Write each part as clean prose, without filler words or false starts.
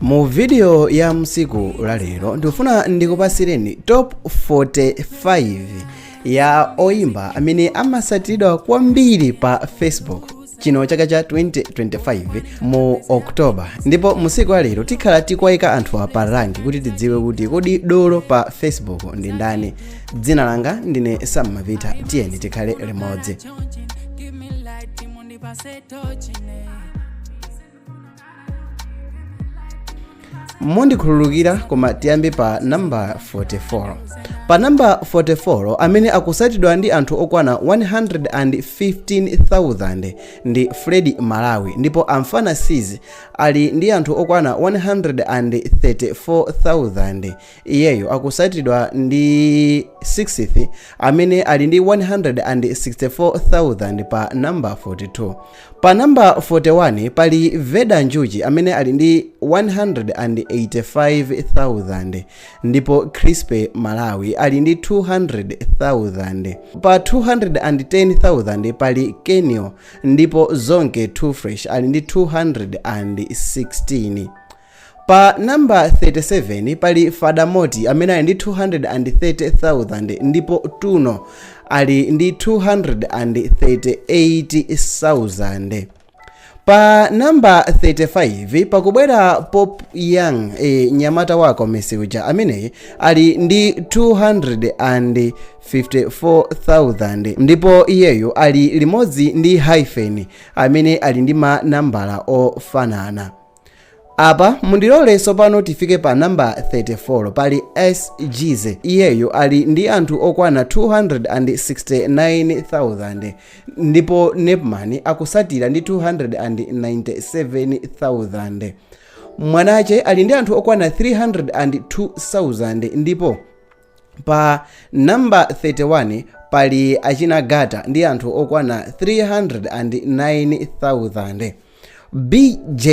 Mu video ya msiku la lero ndikufuna ndikupasireni top 45 ya oyimba amene amasatiridwa kwambiri pa Facebook chino chaka cha 2025 mu October. Ndipo musiku la lero tikhala tikuwayika anthu pa rank kuti tidziwe kuti kodi dolo pa Facebook ndi ndani. Dzina langa ndine Sam Mavita, tiyeni tikhale limodzi. Give me light, mundipase tochine. Mundikhululukira, koma tiyambe pa namba 44. Pa namba 44, amene akusatidwa ndi anthu okwana 115,000 ndi Fred Malawi, ndipo Amfana Cs ali ndi anthu okwana 134,000. Iyeyo akusatidwa ndi 6th amene ali ndi 164,000 pa namba 42. Pa namba 41 pali Veda Njuchi amene ali ndi 185,000, ndipo Crispe Malawi ali ndi 200,000. Pa 210,000 pali Kenyo, ndipo Zonke 2 Fresh ali ndi 216. Pa namba 37 pali Fadamoti amene ali ndi 230,000, ndipo Tuno ali ndi 238,000. Pa namba 35 pakubwera Pop Young, nyamata wako Messi uja, ameneyi ali ndi 254,000, ndipo iyeyo ali limodzi ndi Hyphen amene ali ndi manambala ofanana. Apa mundilole tsopano tifike pa namba 34. Pali SGZ, iyeyo ali ndi anthu okwana 269,000, ndipo Nepman akusatira ndi 297,000. Mwanache ali ndi anthu okwana 302,000, ndipo pa namba 31 pali achina Gata ndi anthu okwana 309,000. BJ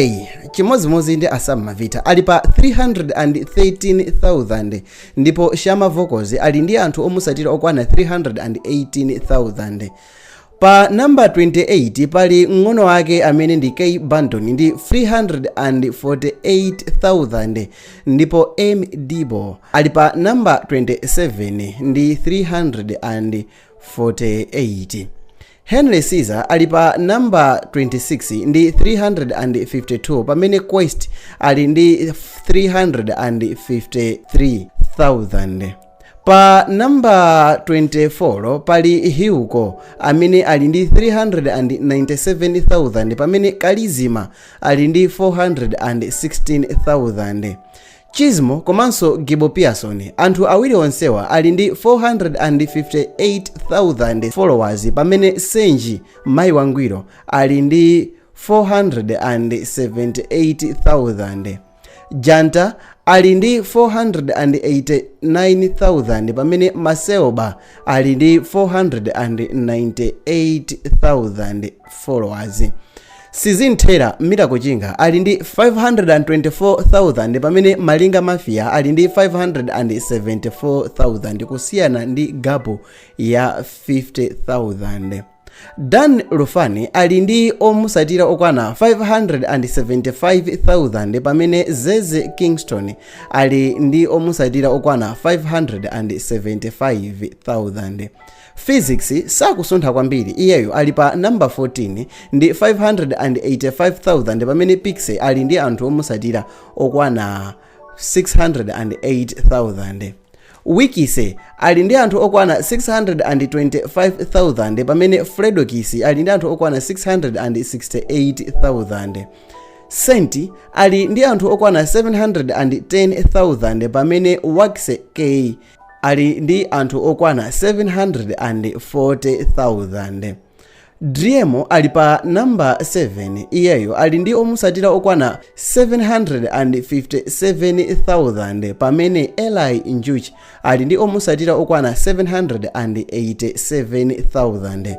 chimodzimodzi ndi Asam Mavita ali pa 313,000, ndipo Shama Vocals ali ndi anthu omusatira okwana 318,000. Pa namba 28 pali mng'ono wake amene ndi K Banton ndi 348,000, ndipo M Dibo ali pa namba 27 ndi 348. Henry Caesar ali pa namba 26 ndi 352, pamene Quest ali ndi 353,000. Pa namba 24 pali Hugo amene ali ndi 397,000, pamene Kalizima ali ndi 416,000. Chismo komanso Gibo Pearson, anthu awiri onsewa ali ndi 458,000 followers, pamene Senji mayi wangwiro ali ndi 478,000. Janta ali ndi 489,000, pamene Maseoba ali ndi 498,000 followers. Sizinthera Miracle Chinga ali ndi 524,000, pamene Malinga Mafia ali ndi 574,000, kusiyana ndi gap ya 50,000. Dan Rufani ali ndi omusatira okwana 575,000, pamene Zeze Kingston ali ndi omusatira okwana 575,000. Physics sakusuntha kwambiri, iyeyo ali pa namba 14 ndi 585,000, pamene Pixie ali ndi anthu omusatira okwana 608,000. Wikise ali ndi anthu okwana 625,000, pamene Fredokis ali ndi anthu okwana 668,000. Senti ali ndi anthu okwana 710,000, pamene Waxe K ali ndi anthu okwana 740,000. Driemo ali pa namba 7, iyeyo ali ndi omusatira okwana 757,000, pamene Eli Njuchi ali ndi omusatira okwana 787,000.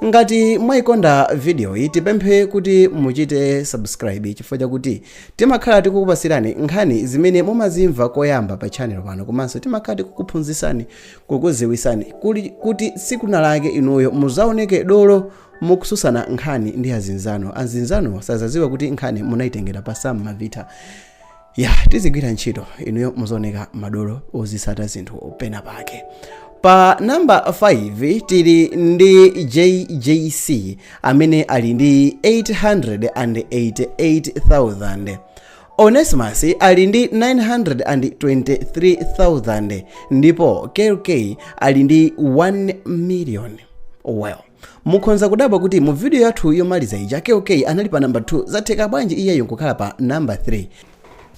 Ngati mwayikonda video iyi, tipemphe kuti muchite subscribe, chifukwa chakuti timakhala tikukupasirani nkhani zimene mumazimva koyamba pa channel pano, komanso timakhala tikukuphunzitsani, kukuziwisani kuti tsiku lake inuyo muzaoneke dolo mukususana nkhani ndi azinzano. Azinzano sazaziwa kuti nkhani munayitengera pa Sam Mavita. Ya, tizigwira ntchito, inuyo muzooneka madolo ozisata zinthu pena pake. Pa namba 5 tili ndi JJC amene ali ndi 888,000. Onesimus ali ndi 923,000 ndipo KK ali ndi 1 million. Well, mukhonza kudabwa kuti mu video yathu yomaliza ija KK anali pa namba 2, zatheka bwanji iyeyo nkukhala pa namba 3?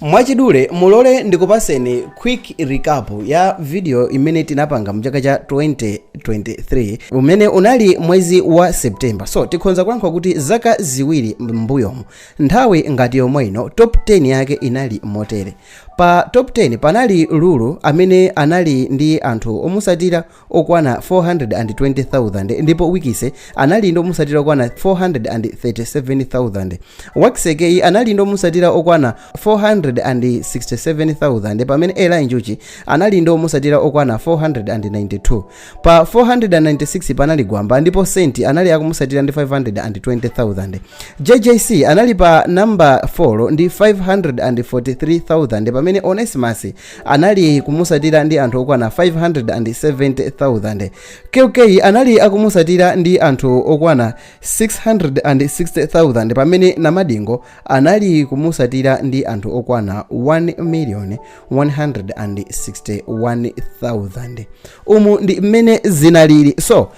Mwachidule, mulole ndikupaseni quick recap ya video imene tinapanga mchaka cha 2023 umene unali mwezi wa September. So tikhonza kulankhula kuti zaka 2 m'mbuyomu, nthawi ngati yomwe ino, top 10 yake inali motere. Pa top 10 panali Lulu amene anali ndi anthu omusatira okwana 420,000, ndipo Wikise anali ndi omusatira okwana 437,000. Waxekei anali ndi omusatira okwana 467,000, pamene Eli Njuchi anali ndi omusatira okwana 492. Pa 496 panali Gwamba, ndipo Senti anali akumusatira ndi 520,000. JJC anali pa namba 4 ndi 543,000, pamene Onesimus anali kumusatira ndi anthu okwana 570,000. KK anali akumusatira ndi anthu okwana 660,000, pamene Namadingo anali kumusatira ndi anthu okwana 1 million 161,000. Umu ndi mmene zinalili. So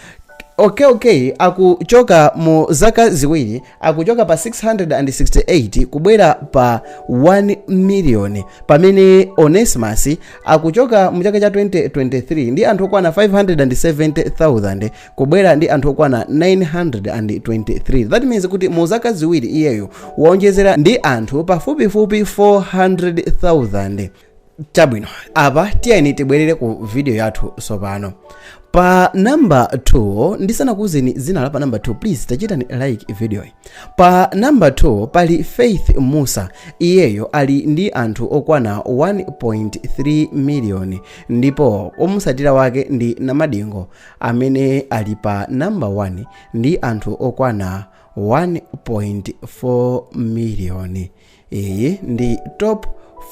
okay, akuchoka mu zaka 2, akuchoka pa 668 kubwera pa 1 million, pamene Onesimus akuchoka mu chaka cha 2023 ndi anthu okwana 570,000 kubwera ndi anthu okwana 923. That means kuti mu zaka 2 iyeyo waonjezera ndi anthu pafupifupi 400,000. Chabwino, apa tiyeni tibwerere ku video yathu. Sopano pa namba 2, ndisanakuwuzeni zina la pa namba 2, please tachitani like video iyi. Pa namba 2 pali Faith Musa, iyeyo ali ndi anthu okwana 1.3 million, ndipo omusatira wake ndi Namadingo amene ali pa namba 1 ndi anthu okwana 1.4 million. Iyi ndi top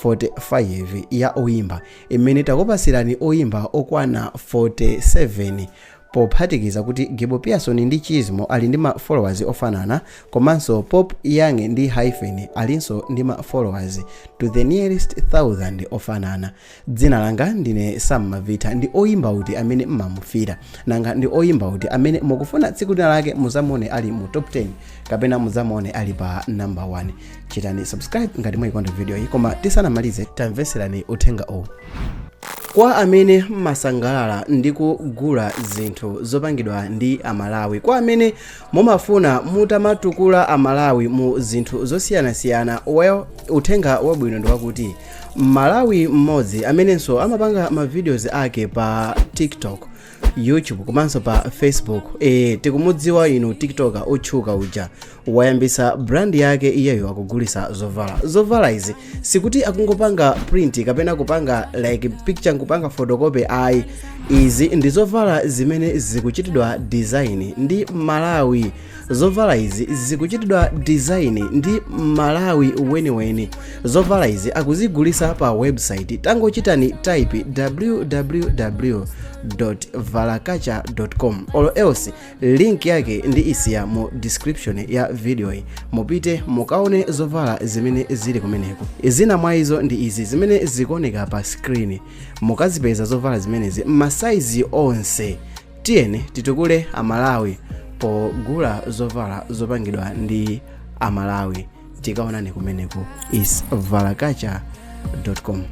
45 ya oyimba imene takupasirani, oyimba okwana 47, pophatikiza kuti Gibo Pearson ndi Chizmo ali ndi ma followers ofanana, komanso Pop Young ndi Hyphen alinso ndi ma followers to the nearest thousand ofanana. Dzina langa ndine Sam Mavita. Ndi oyimba uti amene mmamufira? Nanga ndi oyimba uti amene mukufuna tsiku lina lake muzamuone ali mu top 10 kapena muzamuone ali pa number 1? Chitani subscribe ngati mwayikonda video iyi. Koma tisanamalize, tamveserani uthenga uwu. Kwa amene mmasangalala ndi kugula zinthu zopangidwa ndi Amalawi, kwa amene mumafuna mutamatukula Amalawi mu zinthu zosiyanasiyana, well, uthenga wabwino ndi wakuti Malawi mmodzi amenenso amapanga ma videos ake pa TikTok, YouTube komanso pa Facebook, tikumudziwa inu, TikToker otchuka uja, wayambisa brand yake. Iyeyo akugulisa zovala. Zovala izi sikuti akungopanga print kapena kupanga like picture nkupanga photocopy, ayi. Izi ndi zovala zimene zikuchitidwa design ndi Malawi. Zovala izi zikuchitidwa design ndi Malawi weniweni. Zovala izi akuzigulisa pa website. Tangochitani type www.valakacha.com, or else link yake ndi isiya mu description ya video iyi. Mupite mukaone zovala zimene zili kumeneko. Zina mwa izo ndi izi zimene zikuoneka pa screen. Mukazipeza zovala zimenezi m'masaizi onse. Tiyeni titukule Amalawi pogula zovala zopangidwa ndi Amalawi. Tikaonane kumeneko, is valakacha.com.